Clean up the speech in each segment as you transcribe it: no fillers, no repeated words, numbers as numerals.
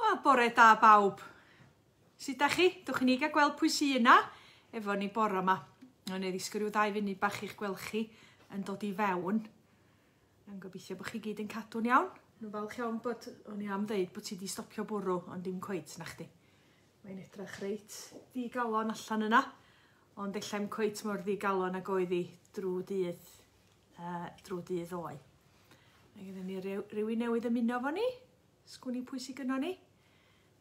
Wel, bore da bawb. Sut da chi? Dwch i ni gael gweld pwy sy yna efo ni bore yma. O'n i ddisgwyl rhyw ddau funud bach i'ch gweld chi yn dod i fewn. Yn gobeithio bod chi gyd yn cadw'n iawn. Nhw'n falch iawn bod, o'n i am ddeud bod ti wedi stopio bwrw, ond dim cweit na chdi. Mae'n edrych reit ddigalon allan yna, ond ella i'm cweit mor ddigalon ag oedd hi drwy dydd, uh, drwy dydd ddoe. Mae gennym ni rhywun newydd ymuno fo ni. Sgwn i pwy sydd gynnon ni.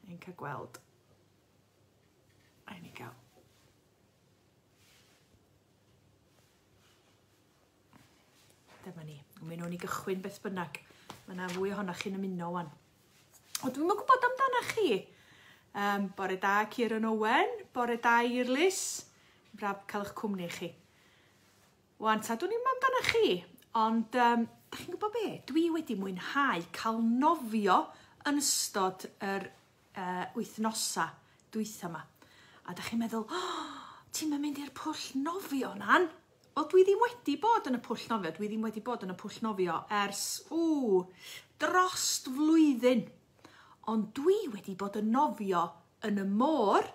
Ein cael gweld. Ein ni gael. Dyma ni. Mi wnawn ni gychwyn beth bynnag. Mae yna fwy ohonoch chi'n ymuno wan. O, dwi'm yn gwybod amdana chi. Um, bore da, Kieran Owen. Bore da, Eirlys. Braf cael eich cwmni chi. Wan ta, dwn i'm amdana chi, ond um, da chi'n gwybod be? Dwi wedi mwynhau cael nofio yn ystod yr uh, wythnosa dwytha yma. A da chi'n meddwl, oh, ti'n mynd i'r pwll nofio, Nan? Wel, dwi ddim wedi bod yn y pwll nofio. Dwi ddim wedi bod yn y pwll nofio ers, ww, drost flwyddyn. Ond dwi wedi bod yn nofio yn y môr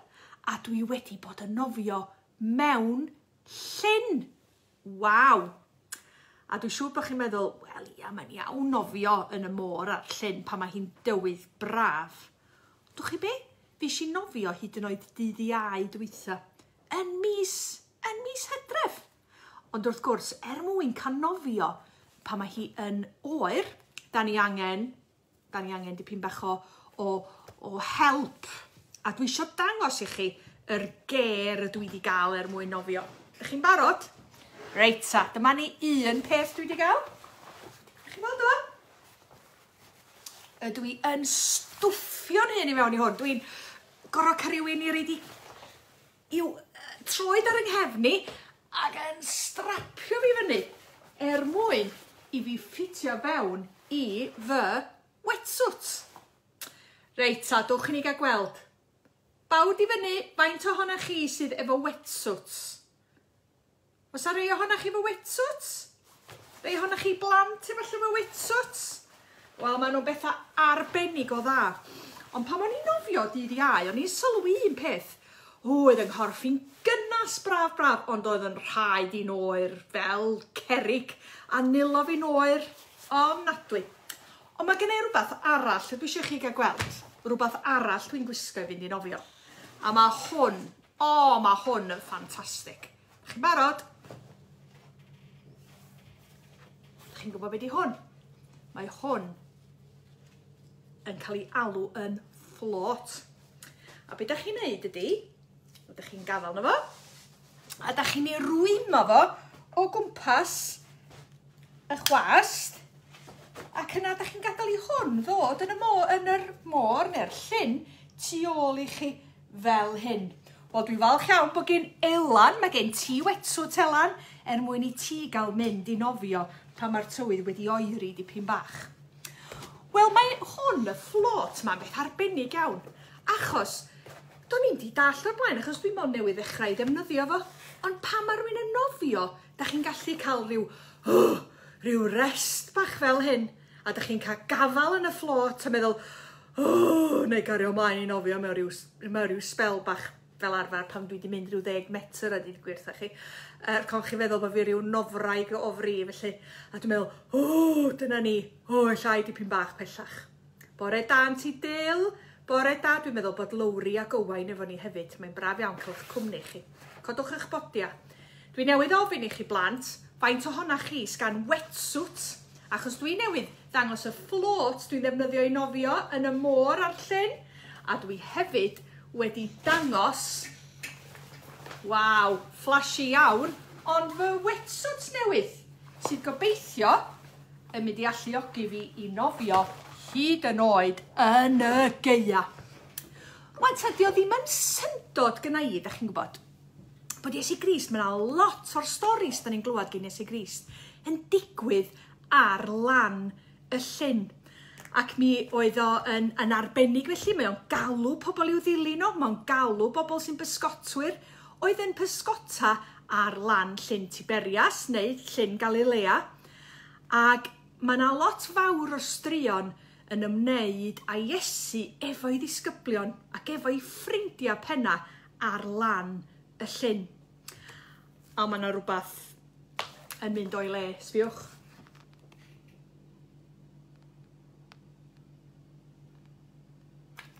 a dwi wedi bod yn nofio mewn llyn. Waw! A dwi'n siŵr bod chi'n meddwl, wel ia, mae'n iawn nofio yn y môr a'r llyn pan mae hi'n dywydd braf. Dwch chi be? Fues i nofio hyd yn oed dydd Iau dwytha. Yn mis, yn mis Hydref. Ond wrth gwrs, er mwyn cael nofio pan mae hi yn oer, da ni angen Da ni angen dipyn bach o, o, o help. A dwi eisiau dangos i chi yr ger ydw i wedi gael er mwyn nofio. Ydych chi'n barod? Reit ta, dyma ni un peth dwi wedi gael. Ydych chi'n gweld o? Ydw i yn stwffio'n hun i mewn i hwn. Dwi'n gorfod cael rhywun i reid i i'w troed ar 'y nghefn i ac yn strapio fi fyny er mwyn i fi ffitio fewn i fy wetsuit. Reit ta, dowch i ni gael gweld. Bawd i fyny, faint ohonoch chi sydd efo wetsuits? Oes 'na rei ohonoch chi efo wetsuits? Rei ohonoch chi blant efallai efo wetsuits? Wel, maen nhw'n bethau arbennig o dda. Ond pan o'n i'n nofio dydd Iau, o'n i'n sylwi un peth. Oedd yng nghorff i'n gynnas braf braf, ond oedd yn rhaid i'n oer fel cerrig, a nilo fi'n oer ofnadwy. Ond mae gen i rhywbeth arall dwi eisiau chi gael gweld. Rhywbeth arall dwi'n gwisgo i fynd i nofio. A mae hwn, o, mae hwn yn ffantastig. Chi'n barod? Chi'n gwybod beth di hwn? Mae hwn yn cael ei alw yn fflot. A beth ydych chi'n neud ydy, ydych chi'n gafael na fo, a ydych chi'n ei rwymo fo o gwmpas y chwast, ac yna ydych chi'n gadael i hwn ddod yn y, mo, yn yr môr neu'r llyn tu ôl i chi fel hyn. Wel, dwi'n falch iawn bod gen Elan, mae gen ti wetsuit Elan, er mwyn i ti gael mynd i nofio pan mae'r tywydd wedi oeri dipyn bach. Wel, mae hwn, y fflot ma'n beth arbennig iawn, achos do'n i'm di dallt o'r blaen, achos dwi mond newydd ddechrau ei ddefnyddio fo, ond pan mae rhywun yn nofio, da chi'n gallu cael rhyw, rhyw rest bach fel hyn, a da chi'n cael gafael yn y fflot a meddwl, oh, neu gario ymlaen i nofio mewn rhyw, mewn rhyw sbel bach fel arfer pan dwi wedi mynd rhyw ddeg metr a dweud gwir wrtha chi. Er con chi feddwl bod fi rhyw nofraig o fri, felly, a dwi'n meddwl, o, dyna ni, o, llai dipyn bach pellach. Bore da, Anti Dil, bore da, dwi'n meddwl bod Lowri ac Owain efo ni hefyd, mae'n braf iawn cael eich cwmni chi. Codwch eich bodia. Dwi newydd ofyn i chi blant, faint ohonach chi sgan wetsuit? Achos dwi newydd ddangos y fflôt dwi'n ddefnyddio i nofio yn y môr a'r llyn, a dwi hefyd wedi dangos, waw, flashy iawn, ond fy wetsuit newydd, sydd gobeithio yn mynd i alluogi fi i nofio hyd yn oed yn y gaea. Rwan ta, dio ddim yn syndod gynna i, da chi'n gwybod, bod Iesu Grist, mae yna lot o'r storis da ni'n glywed gen Iesu Grist yn digwydd ar lan y llyn. Ac mi oedd o yn, yn arbennig felly, mae o'n galw pobl i'w ddilyn o, mae'n galw bobl sy'n bysgotwyr, oedd yn pysgota ar lan llyn Tiberias neu llyn Galilea. Ac mae yna lot fawr o straeon yn ymwneud â Iesu efo'i ddisgyblion ac efo'i ffrindiau penna ar lan y llyn. A mae yna rhywbeth yn mynd o'i le, sbiwch.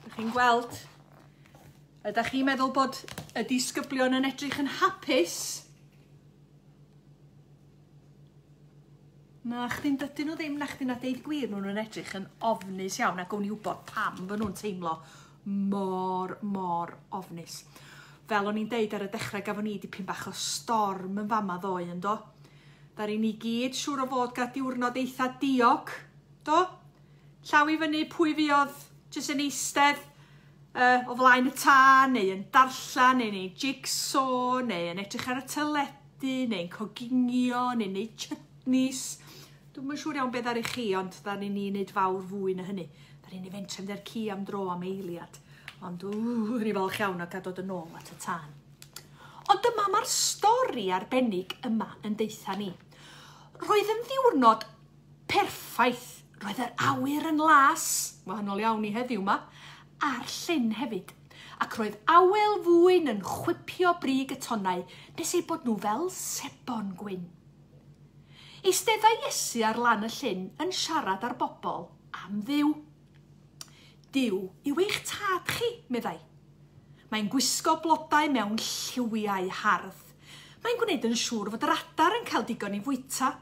Ydych chi'n gweld? Ydych chi'n meddwl bod y disgyblion yn edrych yn hapus? Na chdi'n dydyn nhw ddim, na chdi na deud gwir, maen nhw'n edrych yn ofnus iawn a gawn ni wybod pam fy nhw'n teimlo mor, mor ofnus. Fel o'n i'n deud ar y dechrau, gafon ni dipyn bach o storm yn fama ddoe, yn do? Ddaru ni gyd siŵr o fod gael diwrnod eitha diog, do? Llaw i fyny pwy fuodd jyst yn eistedd uh, o flaen y tân, neu yn darllen, neu'n ei jigsaw, neu yn edrych ar y teledu, neu'n coginio, neu'n neud chutneys. Dwi'm yn siŵr iawn beth ddaru chi, ond ddaru ni wneud fawr fwy na hynny. Ddaru ni fentro mynd â'r ci am dro am eiliad. Ond ww, ni falch iawn o gael dod yn ôl at y tân. Ond dyma mae'r stori arbennig yma yn deutha ni. Roedd yn ddiwrnod perffaith. Roedd yr awyr yn las, wahanol iawn i heddiw 'ma, a'r llyn hefyd. Ac roedd awel fwyn yn chwipio brig y tonnau nes eu bod nhw fel sebon gwyn. Eisteddai Iesu ar lan y llyn yn siarad â'r bobl am Dduw. Duw yw eich tad chi, meddai. Mae'n gwisgo blodau mewn lliwiau hardd. Mae'n gwneud yn siŵr fod yr adar yn cael digon i fwyta.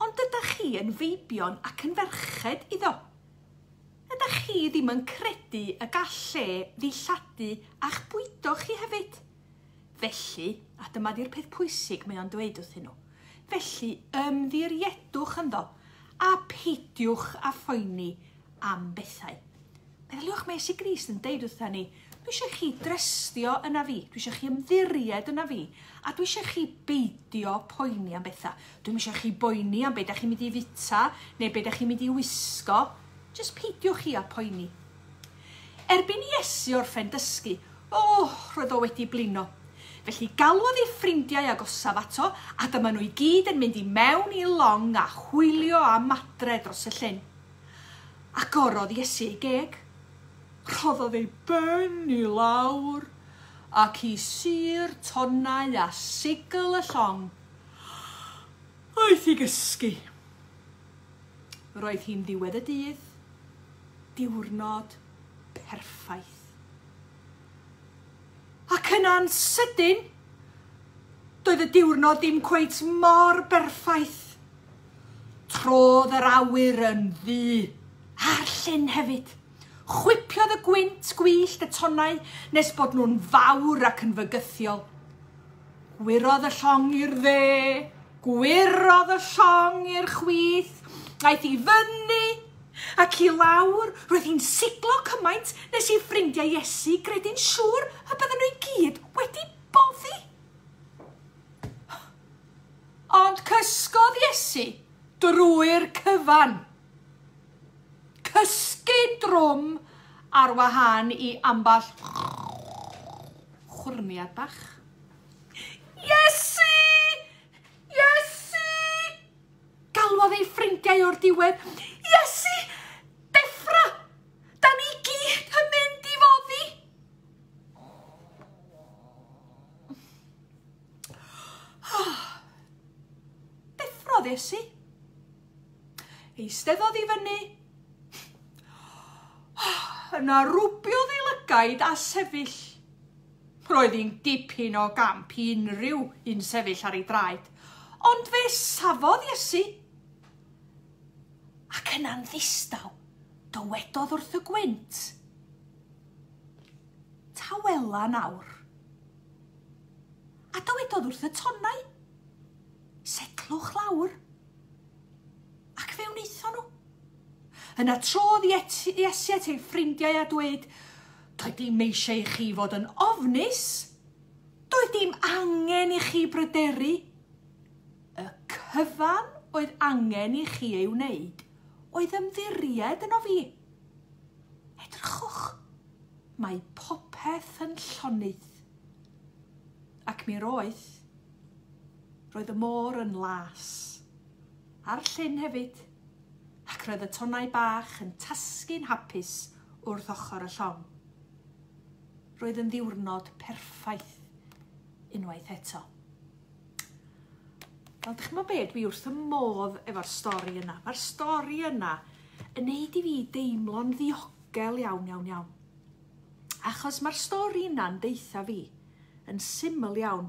Ond ydach chi yn feibion ac yn ferched iddo? Ydach chi ddim yn credu y gall e ddilladu a'ch bwydo chi hefyd? Felly, a dyma 'di'r peth pwysig mae o'n dweud wrthyn nhw, felly ymddiriedwch ynddo a peidiwch â phoeni am bethau. Meddyliwch, mae Iesu Grist yn deud wrtha ni, dwi eisiau chi drystio yna fi, dwi eisiau chi ymddiried yna fi, a dwi eisiau chi beidio poeni am bethau. Dwi'm eisiau chi boeni am be da chi'n mynd i fita, neu be da chi'n mynd i wisgo. Jyst peidiwch chi â poeni. Erbyn i Iesu orffen dysgu, o, roedd o wedi blino. Felly galwodd ei ffrindiau agosaf ato, a dyma nhw i gyd yn mynd i mewn i long a hwylio am adre dros y llyn. Agorodd Iesu ei geg. Rhoddodd ei ben i lawr, ac i sur tonnau a sigl y llong. Aeth i gysgu. Roedd hi'n ddiwedd y dydd, diwrnod perffaith. Ac yna'n sydyn, doedd y diwrnod ddim cweit mor berffaith. Trodd yr awyr yn ddu, a'r llyn hefyd. Chwipiodd y gwynt gwyllt y tonnau nes bod nhw'n fawr ac yn fygythiol. Gwyrodd y llong i'r dde, gwyrodd y llong i'r chwith, aeth i fyny ac i lawr. Roedd hi'n siglo cymaint nes i ffrindiau Iesu gredu'n siŵr y bydden nhw i gyd wedi boddi. Ond cysgodd Iesu drwy'r cyfan. Cysgu'n drwm ar wahân i ambell chwrniad bach. Iesu! Iesu! Galwodd ei ffrindiau o'r diwedd. Iesu! Deffra! Da ni gyd yn mynd i foddi! Deffrodd Iesu. Eisteddodd i fyny. Yna rwbiodd ei lygaid a sefyll. Roedd hi'n dipyn o gamp i unrhyw un sefyll ar ei draed. Ond fe safodd Iesu. Ac yna'n ddistaw, dywedodd wrth y gwynt, Tawela nawr. A dywedodd wrth y tonnau, Setlwch lawr. Ac fe wnaethon nhw. Yna trodd Iesu at ei ffrindiau a dweud, Doedd dim eisiau i chi fod yn ofnus. Doedd dim angen i chi bryderu. Y cyfan oedd angen i chi ei wneud oedd ymddiried yno fi. Edrychwch, mae popeth yn llonydd. Ac mi roedd. Roedd y môr yn las. A'r llyn hefyd. Ac roedd y tonnau bach yn tasgu'n hapus wrth ochr y llong. Roedd yn ddiwrnod perffaith unwaith eto. Wel, dych chi'n meddwl be, dwi wrth y modd efo'r stori yna. Mae'r stori yna yn neud i fi deimlo'n ddiogel iawn, iawn, iawn. Achos mae'r stori yna'n deutha fi yn syml iawn.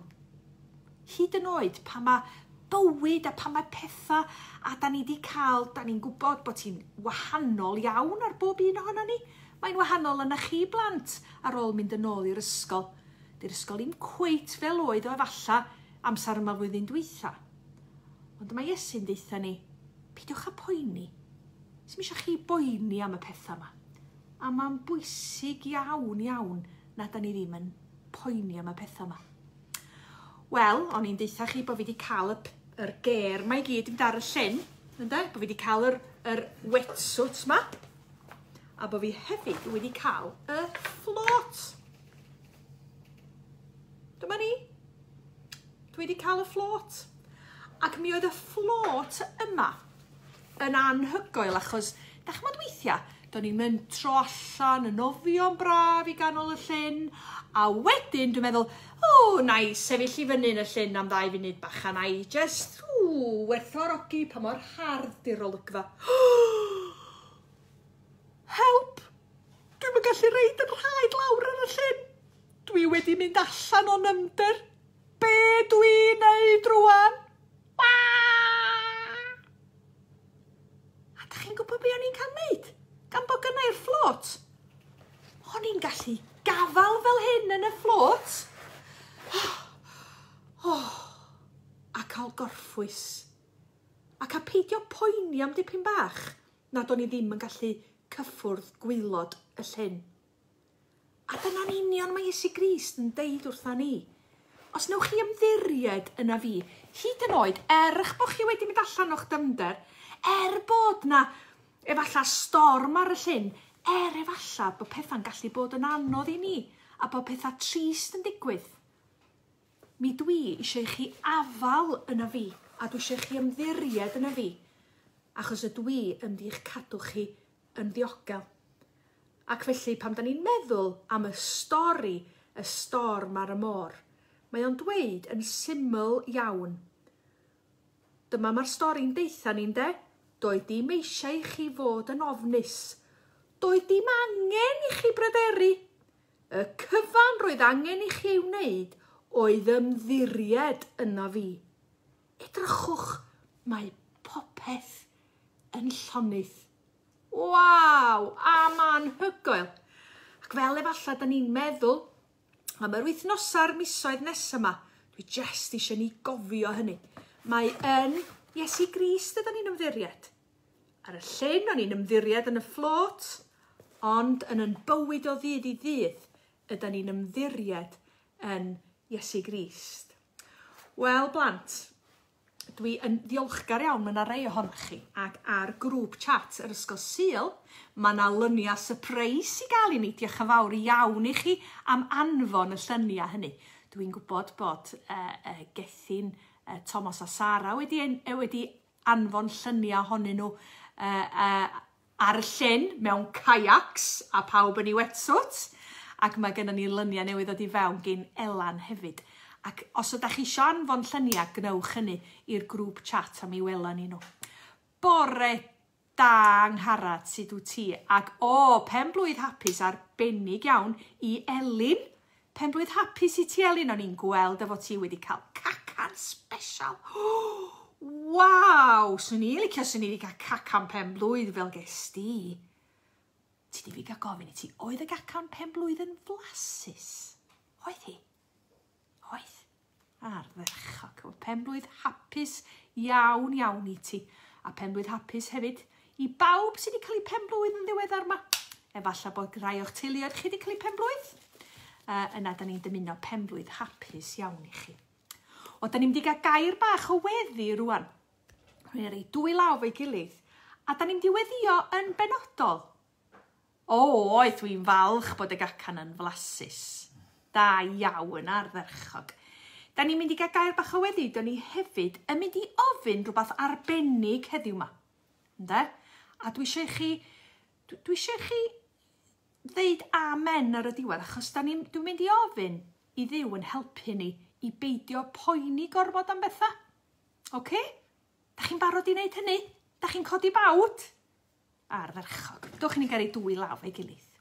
Hyd yn oed pan mae bywyd a pan mae pethau a da ni wedi cael, da ni'n gwybod bod ti'n wahanol iawn ar bob un ohono ni. Mae'n wahanol yna chi blant ar ôl mynd yn ôl i'r ysgol. Di'r ysgol ddim cweit fel oedd o efalla amser yma flwyddyn dwytha. Ond mae Iesu'n deutha ni, peidiwch â poeni. Sdim eisiau chi boeni am y pethau yma. A mae'n bwysig iawn, iawn na da ni ddim yn poeni am y pethau yma. Wel, o'n i'n deutha chi bod fi wedi cael y, yr ger ma i gyd yn mynd ar y llyn, ynde? Bod fi wedi cael yr, yr wetsuit ma, a bod fi hefyd wedi cael y float. Dyma ni. Dwi wedi cael y float. Ac mi oedd y float yma yn anhygoel achos, da ch'mod weithiau, do'n i'n mynd tro allan yn nofio'n braf i ganol y llyn, a wedyn dwi'n meddwl, o, na i sefyll i fyny yn y llyn am 2 funud bach a na i just, ww, werthfawrogi pa mor hardd di'r olygfa. Help! Dwi'm yn gallu reid yn rhaid lawr ar y llyn. Dwi wedi mynd allan o nyfnder. Be dwi'n neud rwan? Waa! A da chi'n gwybod be o'n i'n cael neud? Gan bod gynna i'r float. O'n i'n gallu gafal fel hyn yn y float. Oh, a cael gorffwys. A cael peidio poeni am dipyn bach nad o'n i ddim yn gallu cyffwrdd gwaelod y llyn. A dyna'n union mae Iesu Grist yn deud wrtha ni. Os newch chi ymddiried yna fi, hyd yn oed, er eich bod chi wedi mynd allan o'ch dyfnder, er bod na efallai storm ar y llyn, er efallai bod pethau'n gallu bod yn anodd i ni, a bod pethau trist yn digwydd, mi dwi eisiau i chi afal yna fi, a dwi eisiau i chi ymddiried yna fi, achos y dwi yn mynd i'ch cadw chi yn ddiogel. Ac felly, pan da ni'n meddwl am y stori, y storm ar y môr, mae o'n dweud yn syml iawn. Dyma mae'r stori'n deutha ni, ynde? Doedd dim eisiau i chi fod yn ofnus. Doedd dim angen i chi bryderu. Y cyfan roedd angen i chi ei wneud oedd ymddiried yno fi. Edrychwch, mae popeth yn llonydd. Waw, a ma'n hygoel. Ac fel efallai da ni'n meddwl am yr wythnosau'r misoedd nesaf yma, dwi jest eisiau ni gofio hynny. Mae yn Iesu Grist ydan ni'n ymddiried. Ar y llyn, o'n i'n ymddiried yn y float, ond yn yn bywyd o ddydd i ddydd, ydan ni'n ymddiried yn Iesu Grist. Wel, blant, dwi yn ddiolchgar iawn, mae yna rei ohonoch chi, ac ar grŵp chat yr Ysgol Sul, mae yna lyniau surprise i gael i ni. Diolch yn fawr iawn i chi am anfon y lluniau hynny. Dwi'n gwybod bod Gethin, Thomas a Sara wedi, wedi anfon lluniau ohonyn nhw ar y llyn mewn kayaks a pawb yn ei wetsuit. Ac mae gennym ni luniau newydd ddod i fewn gyn Elan hefyd. Ac os ydych chi isio anfon lluniau, gwnewch hynny i'r grŵp chat a mi welan ni nhw. Bore da, Angharad, sut wyt ti? Ac o, pen-blwydd hapus arbennig iawn i Elin. Pen-blwydd hapus i ti, Elin. O'n i'n gweld efo ti wedi cael cacan special. Waw, swn i'n licio swn i wedi cael cacan pen-blwydd fel ges di. Ti di fi gael gofyn i ti, oedd y gacan pen-blwydd yn flasus? Oedd hi? Oedd. Ardderchog. Pen-blwydd hapus iawn iawn i ti. A pen-blwydd hapus hefyd i bawb sydd wedi cael eu pen-blwydd yn ddiweddar yma. Efallai bod rhai o'ch teuluoedd chi wedi cael eu pen-blwydd. Yna, da ni'n dymuno pen-blwydd hapus iawn i chi. O, da ni'n mynd i gael gair bach o weddi rwan. Rwy'n rhoi 2 law fo'i gilydd. A da ni'n mynd i weddio yn benodol. O, oedd, dwi'n falch bod y gacan yn flasus. Da iawn, ardderchog. Da ni'n mynd i gael gair bach o weddi, da ni hefyd yn mynd i ofyn rhywbeth arbennig heddiw yma. Ynde? A dwi eisiau chi, dwi eisiau chi ddeud amen ar y diwedd, achos dwi'n mynd i ofyn i Dduw yn helpu ni i beidio poeni gorfod am bethau. Oce? Da chi'n barod i wneud hynny? Da chi'n codi bawd? Ardderchog. Dowch i ni gael ei dwy law ei gilydd.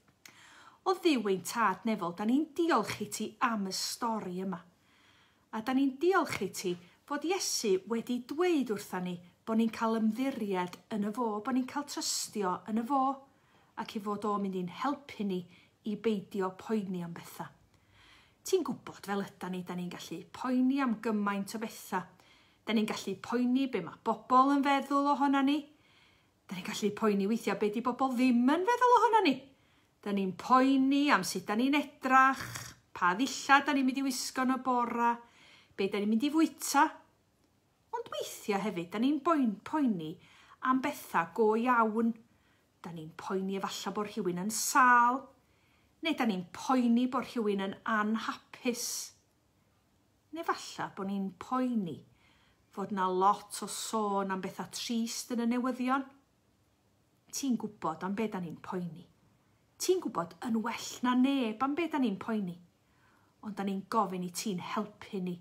O Dduw ein tad nefol, da ni'n diolch i ti am y stori yma. A da ni'n diolch i ti fod Iesu wedi dweud wrtha ni bod ni'n cael ymddiried yn y fo, bod ni'n cael trystio yn y fo, ac i fod o'n mynd i'n helpu ni i beidio poeni am bethau. Ti'n gwybod fel yda ni, da ni'n gallu poeni am gymaint o bethau. Da ni'n gallu poeni be mae bobl yn feddwl ohona ni. Da ni'n gallu poeni weithiau be di bobl ddim yn feddwl ohona ni. Da ni'n poeni am sut da ni'n edrach, pa ddillad da ni'n mynd i wisgo yn y bora, be da ni'n mynd i fwyta. Ond weithiau hefyd, da ni'n poeni am bethau go iawn. Da ni'n poeni efallai bod rhywun yn sâl, neu da ni'n poeni bod rhywun yn anhapus. Neu efallai bod ni'n poeni fod na lot o sôn am bethau trist yn y newyddion. Ti'n gwybod am be da ni'n poeni. Ti'n gwybod yn well na neb am be da ni'n poeni. Ond da ni'n gofyn i ti'n helpu ni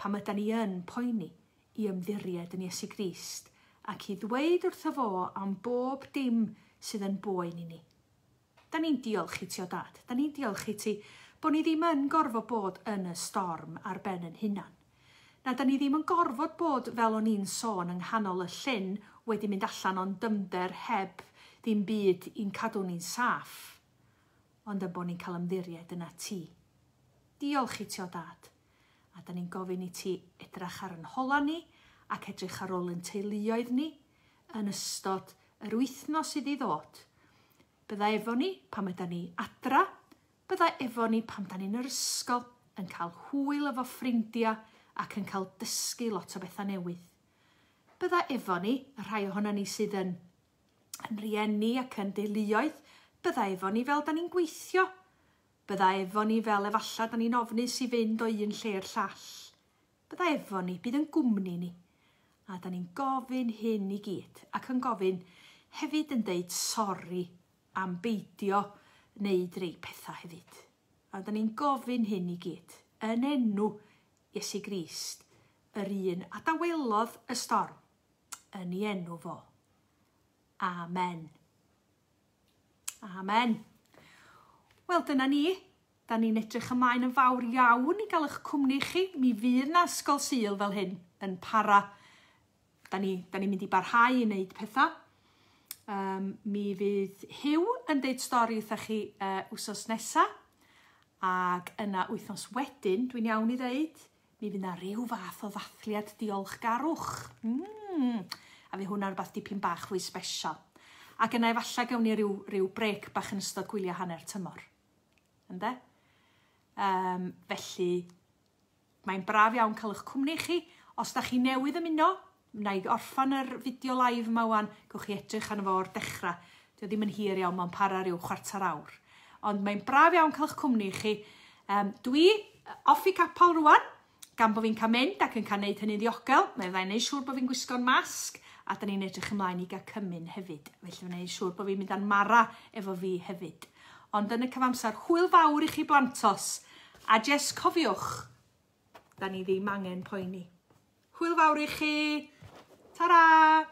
pam yda ni yn poeni i ymddiried yn Iesu Grist ac i ddweud wrtho fo am bob dim sydd yn boen i ni. Da ni'n diolch i ti o dad. Da ni'n diolch i ti bod ni ddim yn gorfod bod yn y storm ar ben yn hunan. Na, da ni ddim yn gorfod bod fel o'n i'n sôn yng nghanol y llyn wedi mynd allan o'n dymder heb ddim byd i'n cadw ni'n saff, ond yn bod ni'n cael ymddiried yna ti. Diolch i ti o dad. A da ni'n gofyn i ti edrych ar yn hola ni ac edrych ar ôl yn teuluoedd ni yn ystod yr wythnos sydd i ddod. Bydda efo ni pam yda ni adra, bydda efo ni pam da ni'n yr ysgol, yn cael hwyl efo ffrindiau ac yn cael dysgu lot o bethau newydd. Bydda efo ni, y rhai ohono ni sydd yn rieni ac yn deuluoedd, bydda efo ni fel da ni'n gweithio. Bydda efo ni fel efallai da ni'n ofnus i fynd o un lle i'r llall. Bydda efo ni, bydd yn gwmni ni. A da ni'n gofyn hyn i gyd, ac yn gofyn hefyd yn deud sori am beidio wneud rei pethau hefyd. A da ni'n gofyn hyn i gyd, yn enw Iesu Grist, yr un a dawelodd y storm, yn ei enw fo. Amen. Amen. Wel, dyna ni. Da ni'n edrych ymlaen yn fawr iawn i gael eich cwmni chi. Mi fydd na ysgol Sul fel hyn yn para. Da ni'n mynd i barhau i wneud pethau. Mi fydd Huw yn deud stori wrtha chi wsos nesa. Ac yna wythnos wedyn, dwi'n iawn i ddeud, mi fydd na ryw fath o ddathliad diolchgarwch. A fydd hwnna'n rhywbeth dipyn bach fwy special. Ac yna efallai gawn ni ryw brec bach yn ystod gwyliau hanner tymor. Ynde? Felly, mae'n braf iawn cael eich cwmni chi. Os da chi newydd ymuno, wna i orffan yr fideo live yma wan, gewch chi edrych arno fo o'r dechrau. Dio ddim yn hir iawn, mae'n para ryw chwarter awr. Ond mae'n braf iawn cael eich cwmni chi. Dwi off i capel rwan, gan bod fi'n cael mynd ac yn cael neud hynny'n ddiogel. Mae'n dda i neud siŵr bod fi'n gwisgo'n masg, a da ni'n edrych ymlaen i gael cymun hefyd. Felly fi'n neud siŵr bod fi'n mynd â'n mara efo fi hefyd. Ond yn y cyfamser, hwyl fawr i chi blantos. A jest cofiwch, da ni ddim angen poeni. Hwyl fawr i chi. Ta-ra!